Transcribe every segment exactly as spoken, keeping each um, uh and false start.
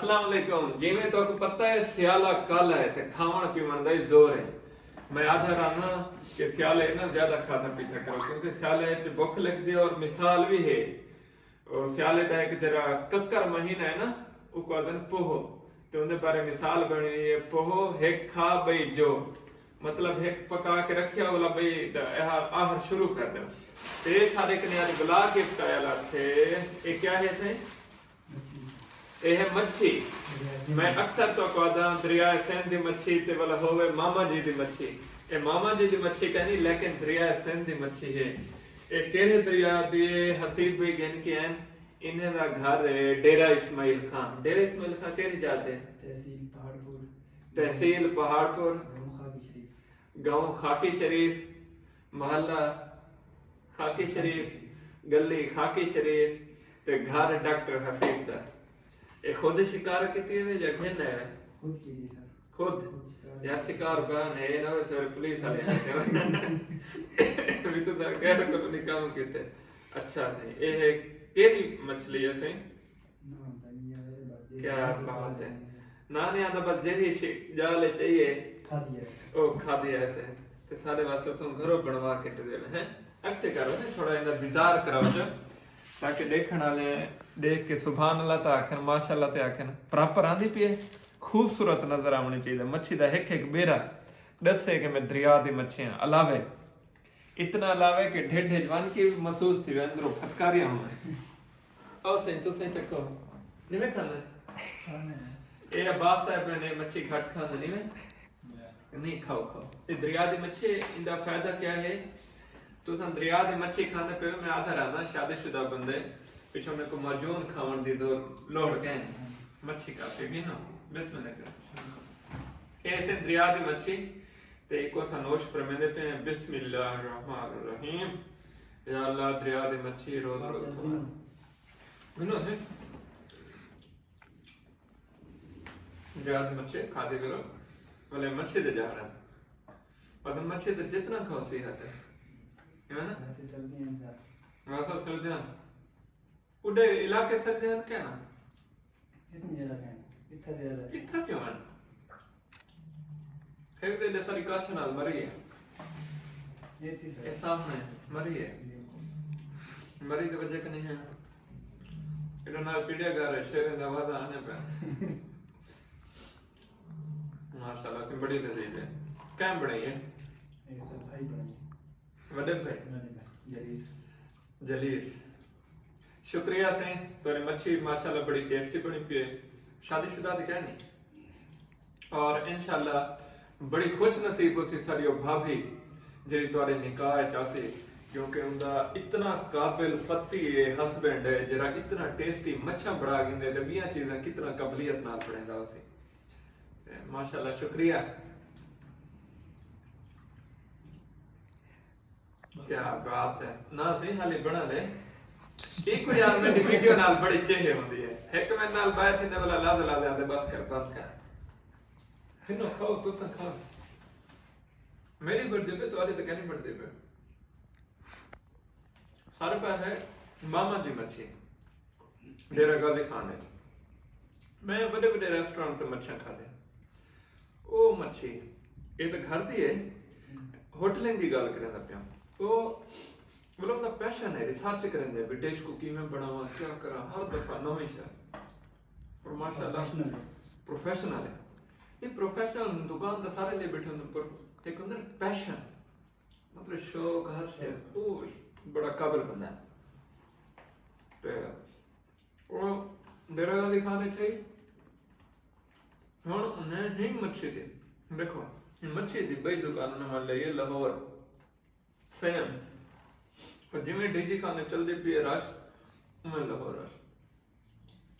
السلام علیکم۔ جیویں تہاکوں پتہ ہے، سیالہ کل ہے تے کھاوݨ پیوݨ دا ہی زور ہے۔ میں آہدا رہنداں کہ سیالے نہ زیادہ کھادا پیتا کرو، کیونکہ سیالے وچ بھکھ لڳدی ہے اور مثال وی ہے۔ او سیالے دا ہک جیڑھا ککر مہینہ ہے نا، اوکوں آہدن پوہ، تے اوندے بارے مثال بݨی ہوئی ہے، پوہ ہک کھا ٻئی جو، مطلب ہک پکا کے رکھیا ولا ٻئی دا آہر، آہر شروع کر ݙیو۔ تے ساݙے کنے اڄ ولاگ گفٹ آیا لاتھے، اے کیا ہے سائیں؟ اے ہے مچھی۔ میں اکثر تہاکوں آہداں دریائے سندھ دی مچھی تے ولا ہووے ماما جی دی مچھی۔ اے ماما جی دی مچھی کائنی، لیکن دریائے سندھ دی مچھی ہے۔ اے کیڑھے دریا دی ہے؟ حسیب بھئی گھن کے آئن۔ انہیں دا گھر ہے ڈیرہ اسماعیل خان۔ ڈیرہ اسماعیل خان کیڑھی جاہ تے؟ تحصیل پہاڑ پور۔ تحصیل پہاڑ پور۔ گاؤں خاکی شریف۔ گاؤں خاکی شریف، محلہ خاکی شریف، گلی خاکی شریف، تے گھر ڈاکٹر حسیب دا۔ اے خود شکار کیتی ہوئے یا گھن آئے ہوئے؟ خود کیتی سر۔ خود؟ خود شکار۔ یار شکار بہن ہے نہ ہوئے، سویرے پولیس والے آ کے۔ بھی تو غیر قانونی کام کیتے۔ اچھا سائیں، اے ہے کیڑھی مچھلی ہے سائیں؟ کیا بات ہے۔ نہ نہیں آتا، بس جیڑھی شی-، جال ہے چاہیے، کھادی ہے۔ او کھادی ہے ایسے۔ تے سارے واسطے تم گھروں بنوا کے ٹرے ہوئے ہیں۔ اگتے کرو نا، تھوڑا انہاں دیدار کراؤ جو، تاکہ دیکھن والے دیکھ کے سبحان اللہ تے آکھن، ماشاءاللہ تے آکھن۔ پراپر آندی پئی ہے، خوبصورت نظر آونی چاہیے۔ مچھی دا ہک ہک بیرا ݙسے کہ میں دریا دی مچھی ہاں۔ علاوے اتنا علاوے کہ ڈھڈ وچ ونڄ کے وی محسوس تھیوے، اندروں پھٹکاریاں ہوون۔ او سائیں، تسیں چکو۔ نیویں کھاندے؟ اے عباس صاحب نے مچھی گھٹ کھاندے، نیویں؟ نہیں، کھاؤ، کھاؤ۔ اے دریا دی مچھی ہے، ایندا فائدہ کیا ہے؟ تساں دریا دی مچھی کھاندے پئے ہو، میں آہدا رہنداں، شادی شدہ بندے پچھوں میکوں معجون کھاوݨ دی زور لوڑ کائنی۔ مچھی کافی گھنو، بسم اللہ کرو۔ اے سائیں دریا دی مچھی، تے ایکوں اساں نوش فرمیندے پئے ہیں۔ بسم اللہ الرحمن الرحیم۔ یا اللہ، دریا دی مچھی روز روز کھاواں۔ گھنو ہے۔ دریا دی مچھی کھادے کرو، ولے مچھی دے جاڑ ہن۔ پتہ مچھی تے جتنا کھاؤ صحت ہے۔ ایویں نا؟ ویسے سردیاں ہیں سر۔ ویسے سردیاں۔ اڈے علاقے سردیاں کیا نا؟ اتنی زیادہ کہیں۔ اتھا زیادہ ہے۔ اتھا کیوں ہے؟ ہک تے ݙے ساری کچھ نال مری ہے۔ یہ چیز ہے۔ احساس نہیں، مری ہے۔ بالکل۔ مری دی وجہ کہ نہیں ہے۔ ایݙے نال چڑیا گھر ہے، شیریں دا وعدہ آنے پہ۔ ماشاءاللہ، سی بڑی لذیذ ہے۔ کہیں بݨائی ہے؟ یہ سب بھائی بݨائی ہے۔ وݙے بھائی؟ وݙے بھائی، جلیس۔ جلیس۔ شکریہ سائیں، تہاݙی مچھی ماشاءاللہ بڑی ٹیسٹی بݨی پئی ہے۔ شادی شدہ تے کائنی؟ اور انشاءاللہ بڑی خوش نصیب ہوسی ساݙی او بھابھی جیڑھی تہاݙے نکاح وچ آسی، کیونکہ اوندا اتنا قابل پتی ہے، ہسبینڈ ہے، جیڑھا اتنا ٹیسٹی مچھاں بݨا گھندے تے ٻیاں چیزاں کتنا قابلیت نال بݨیندا ہوسی۔ تے ماشاءاللہ، شکریہ۔ کیا بات ہے۔ نہ سہی، حالی بݨا لے۔ ایکوں یار میݙی ویڈیو نال بڑی چیہے ہوندی ہے۔ ہک منٹ نال بائے تھیندے ولا لازے لازے آندے، بس کر، بند کر۔ گھنو کھاؤ، تساں کھاؤ۔ میݙی بݨدی پئی، تہاݙی تے کائنی بݨدی پئی۔ سارے پاس ہے ماما جی مچھی۔ ڈیرہ غازی خان اچ میں وݙے وݙے ریسٹورنٹ تے مچھیاں کھادیاں۔ او مچھی، اے تاں گھر دی ہے، ہوٹلیں دی ڳالھ کریندا پیاں۔ او مطلب اوندا پیشن ہے، ریسرچ کریندے، بھئی ڈش کوں کیویں بݨاواں، کیا کراں، ہر دفعہ نویں شے۔ اور ماشاءاللہ پروفیشنل ہے۔ پروفیشنل ہے۔ نہیں، پروفیشنل دکان تاں سارے لے ٻیٹھے ہوندے، پر ہک ہوندا نا پیشن۔ مطلب شوق، ہر شے، او بڑا قابل بندہ ہے۔ تے او ڈیرہ غازی خان اچ ہئی۔ ہݨ انہیں ہی مچھی دی، ݙیکھو، اے مچھی دی ٻئی دکان انہیں ول لئی ہے لاہور، سیم۔ اور جیویں ڈی جی خان اچ چلدی پئی ہے رش، اونویں لاہور رش۔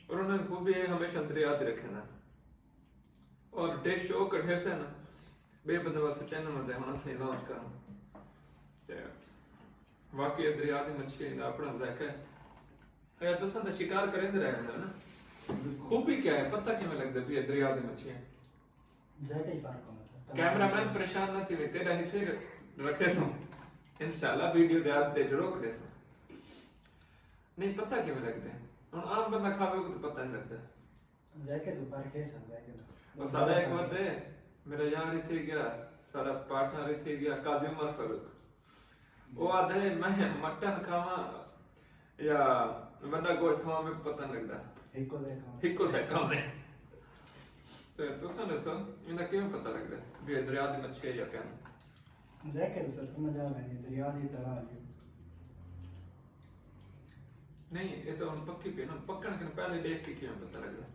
اور انہیں خوبی ہے ہمیشہ دریا تے رکھیندا۔ اور ڈش او کڈھیسے نا، ٻئے بندے واسطے چینل تے ہݨ اساں لانچ کروں۔ تے واقعی دریا دی مچھی دا اپݨا ذائقہ ہے۔ اگر تساں تاں شکار کریندے رہے ہوندے نا، خوبی کیا ہے، پتہ کیویں لڳدا پیا دریا دی مچھی ہے؟ ذائقہ ہی فرق ہوندا سر۔ کیمرہ مین پریشان نہ تھیوے، تیݙا حصے رکھیسوں۔ انشاءاللہ ویڈیو دے آخر تے ضرور کریسوں۔ نہیں، پتہ کیویں لڳدا ہے؟ ہݨ عام بندہ کھاوے، اوکوں تاں پتہ نہیں لڳدا۔ ذائقے تو فرق ہے سر، ذائقے تو۔ مسالہ ایک وقت ہے، میرا یار ہی تھی گیا، سارا پارٹنر ہی تھی گیا، قاضی عمر فاروق۔ وہ آدھے میں مٹن کھاواں یا وڈا گوشت کھاواں، میرے کو پتہ نہیں لگتا۔ ہکو ذائقہ۔ ہکو ذائقہ میں۔ تو تساں دسو، انہاں کیوں پتہ لگتا بھی دریا دی مچھی ہے یا کیا؟ ذائقے تو سر سمجھ آ ویندی، دریا دی تڑا آ گئی۔ نہیں، یہ تو ہن پکی پئی نا، پکن کن پہلے دیکھ کے کیوں پتہ لگتا؟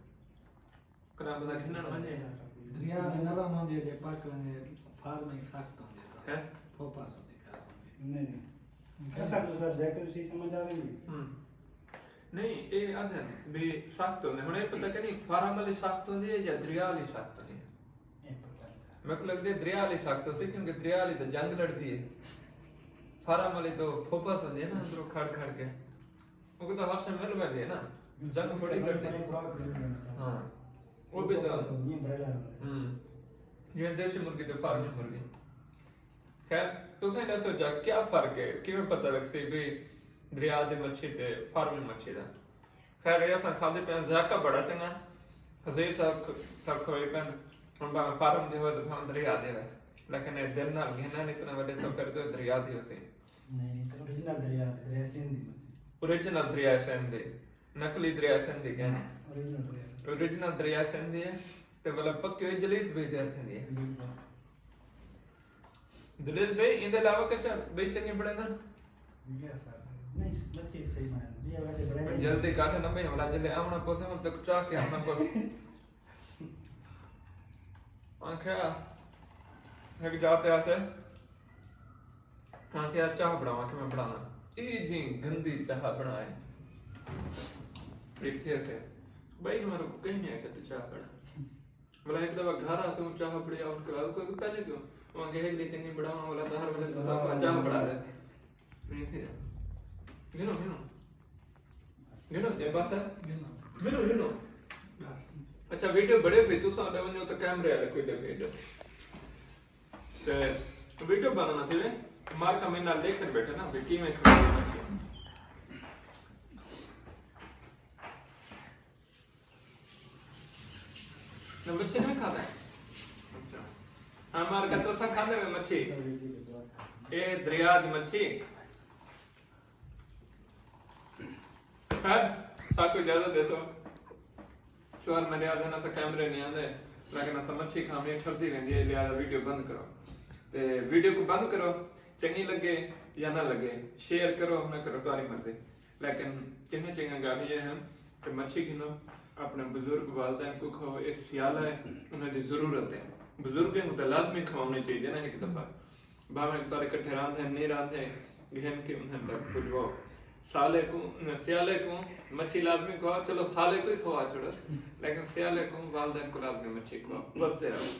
کنا بندہ گھنن ونجے۔ دریا دے نرم ہوندے جے پک ونجے، فارمنگ سخت ہوندی ہے۔ ہے؟ پھوپا سودی خراب ہوندی۔ نہیں نہیں، ایسا تو سر ذائقے تو صحیح سمجھ آ ویندی۔ ہوں۔ نہیں، یہ آدھن بھی سخت ہوندے۔ ہن یہ پتہ کہ نہیں فارم والی سخت ہوندی ہے یا دریا والی سخت ہوندی ہے؟ یہ پتہ نہیں۔ میرے کو لگدے دریا والی سخت ہوسی، کیونکہ دریا والی تو جنگ لڑدی ہے، فارم والی تو پھوپس ہوندی ہے نا اندروں کھڑ کھڑ کے۔ وہ تو ہر سے مل ویندی ہے نا، جنگ بڑی لڑدی ہے۔ ہاں، وہ بھی تو ہوں، جیویں دیسی مرغی تے فارمی مرغی۔ خیر، تساں نہ سوچا کیا فرق ہے، کیویں پتہ لگسی بھی دریا دی مچھی تے فارمی مچھی دا؟ خیر، یہ اساں کھادے پئے ہیں، ذائقہ بڑا چنگا۔ خزیر صاحب کھ- صاحب کھوئے پئے ہیں، ہن بھاویں فارم دے ہوئے تے بھاویں دریا دے ہوئے، لیکن یہ دل نال گھنن، اتنے وڈے سفر تے دریا دی ہوسی۔ نہیں نہیں سر، اوریجنل دریا، دریا سندھ دی مچھی۔ اوریجنل دریا سندھ دی، نقلی دریا سندھ دی کہنے۔ اوریجنل دریا۔ اوریجنل دریا سندھ دی ہے، تے مطلب پکی ہوئی جلیس بھی دے تھیندی ہے۔ بالکل۔ دلیل بھائی، ایندے علاوہ کچھ بھائی چنگی بڑے نا؟ یہ سر، نہیں مچھی صحیح بنے، یہ ویسے بڑے نہیں۔ جلدی کاٹھ نہ بھائی، ہمارا جلدی آمنا پوسے، ہم تک چاہ کے آمنا پوسے۔ آنکھیا ہک جاتے آسے، آنکھیا چاہ بناواں کہ میں بنانا، اے جی گندی چاہ بنائے۔ ٹھیک تھے سے بھائی، ہمارے کو کہیں نہیں آکھیا تو چاہ بنا۔ بلا ایک دفعہ گھر آسے، ہوں چاہ بڑی آؤٹ کرا دو، کوئی پہلے کیوں؟ وہاں کہ ایک دے چنگی بڑا، وہاں والا دہر والے تو سب کو چاہ بڑا رہے۔ نہیں تھے۔ گنو، گنو۔ گنو، جے بس ہے۔ گنو، گنو۔ اچھا، ویڈیو بڑے پہ، تساں دے ونجو تو کیمرے والے کوئی دے ویڈیو۔ تے ویڈیو بنانا تھی، مار کا میں نال دیکھ کر بیٹھے نا، بھی کیویں کھڑی ہے مچھی۔ نہ، مچھی نہیں کھاتا ہے۔ اچھا۔ ہاں، مار کا تو سا کھاتے میں مچھی۔ اے دریا دی مچھی۔ خیر، ساکو اجازت دے سو۔ چوہر میرے آدھے نا سا کیمرے نہیں آندے، لیکن اسا مچھی کھاویں ٹھردی ویندی ہے، لہذا ویڈیو بند کرو۔ تے ویڈیو کو بند کرو، چنگی لگے یا نہ لگے، شیئر کرو نہ کرو، تہاݙی مرضی۔ لیکن چنگیاں چنگیاں ڳالھیں یہ ہیں کہ مچھی گھنو، اپنے بزرگ والدین کو کھاؤ، یہ سیالہ ہے، انہاں دی ضرورت ہے۔ بزرگیں کو تو لازمی کھواوݨی چاہیے نا ہک دفعہ۔ بھاویں تہاݙے کٹھے راندھے، نہیں راندھے، گھن کے انہاں تک پڄواؤ۔ سالے کوں، سیالے کوں مچھی لازمی کھواؤ، چلو سالے کو ہی کھوا چھوڑو، لیکن سیالے کوں والدین کو لازمی مچھی کھواؤ۔ بس ذرا۔